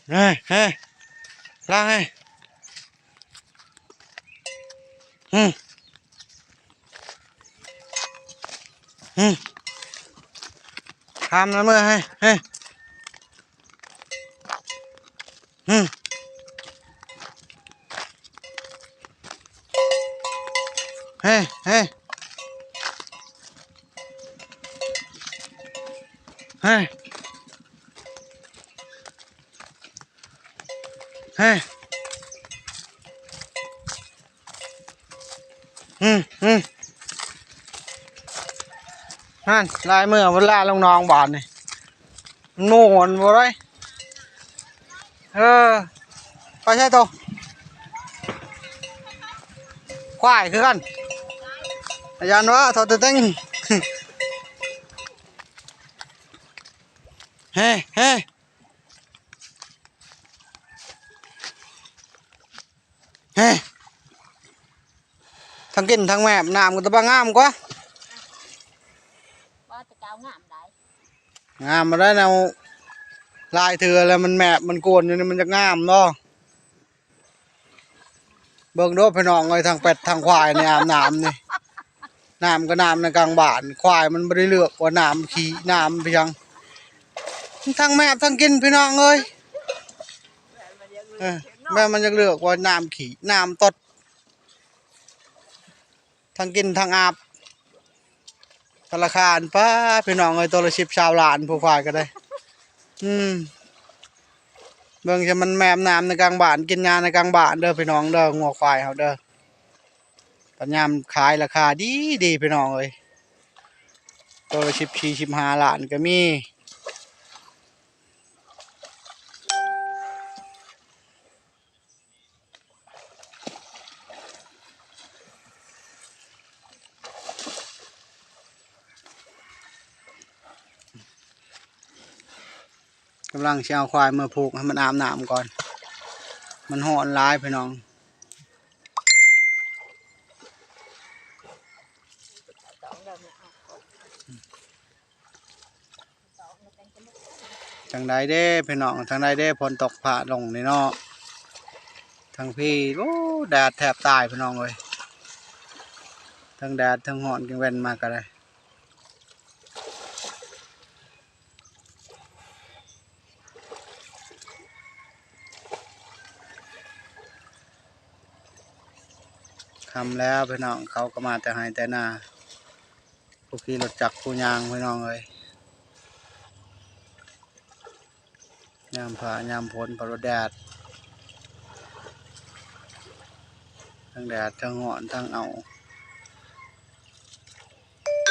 ເຮີ້ຍ ເຮີ້ຍ ລາງເຮີ້ຍ ຫື ຫື ຄາມນະເມືອ ເຮີ້ຍ ເຮີ້ຍ ຫື ເຮີ້ຍ ເຮີ້ຍ ເຮີ້ຍ ເຮີ້ຍ ຫື ຫື ຫັ້ນ ລາຍເມືອ ເວລາລົງໜອງບາດນີ້ ມັນມ່ວນບໍ່ໄດ້ ເອີ ໄປໃສໂຕ? ຄວາຍຄືກັນ ຢ້ານວ່າ ເທົ່າແຕ່ແຕ່ງ ເຮີ ເຮີ ເຮີ ທັງກິນທັງແມບ ນ້ຳກໍຕະບະງາມກວ່າ ວ່າແຕ່ເຈົ້າງາມໄດ໋ ງາມບໍ່ໄດ້ແນວ ຫຼາຍເທື່ອແລ້ວ ມັນແມບມັນກວນຢູ່ນີ້ ມັນຈະງາມເນາະ. ເບິ່ງເດີພີ່ນ້ອງເອີຍ ທັງແປັດທັງຄວາຍນີ້ອາບນ້ຳນີ້ ນ້ຳກໍນ້ຳໃນກາງບ້ານ ຄວາຍມັນບໍ່ໄດ້ເລືອກວ່ານ້ຳຂີ້ນ້ຳຫຍັງ ມັນທັງແມບທັງກິນພີ່ນ້ອງເອີຍ ເອີ ແມ່ນມັນຢາກເລືອກວ່ານ້ຳຂີ້ນ້ຳຕົດ ທັງກິນທັງອາບ ທະນາຄານ ປ້າ ພີ່ນ້ອງເອີຍ ໂຕລະສິບຊາວລ້ານ ຜູ້ຄວາຍກໍໄດ້ ອືມ ເບິ່ງຊະ ມັນແມບນ້ຳໃນກາງບ້ານ ກິນຫຍ້າໃນກາງບ້ານເດີພີ່ນ້ອງເດີ ງົວຄວາຍເຮົາເດີ ບັດຍາມຂາຍລາຄາດີໆ ພີ່ນ້ອງເອີຍ ໂຕລະສິບສີ່ ສິບຫ້າລ້ານກໍມີ. ກຳລັງຊິເອົາຄວາຍມາຜູກໃຫ້ມັນອາບນ້ຳກ່ອນ ມັນຮ້ອນຫຼາຍພີ່ນ້ອງ. ຈັ່ງໃດເດ້ພີ່ນ້ອງ ຈັ່ງໃດເດ້ ຝົນຕົກຟ້າລົງນີ້ເນາະ ທາງພີ້ ໂອ້ ແດດແທບຕາຍພີ່ນ້ອງເອີຍ ທັງແດດທັງຮ້ອນ ກາງເວັນມາກໍໄດ້ ຄ່ຳແລ້ວພີ່ນ້ອງ ເຂົາກໍມາແຕ່ໄຮ່ແຕ່ນາ ຜູ້ຂີ່ລົດຈັກຜູ້ຍ່າງພີ່ນ້ອງເອີຍ ຍາມຟ້າຍາມຝົນ ເພາະວ່າແດດ ທັງແດດທັງຮ້ອນ ທັງເອົາ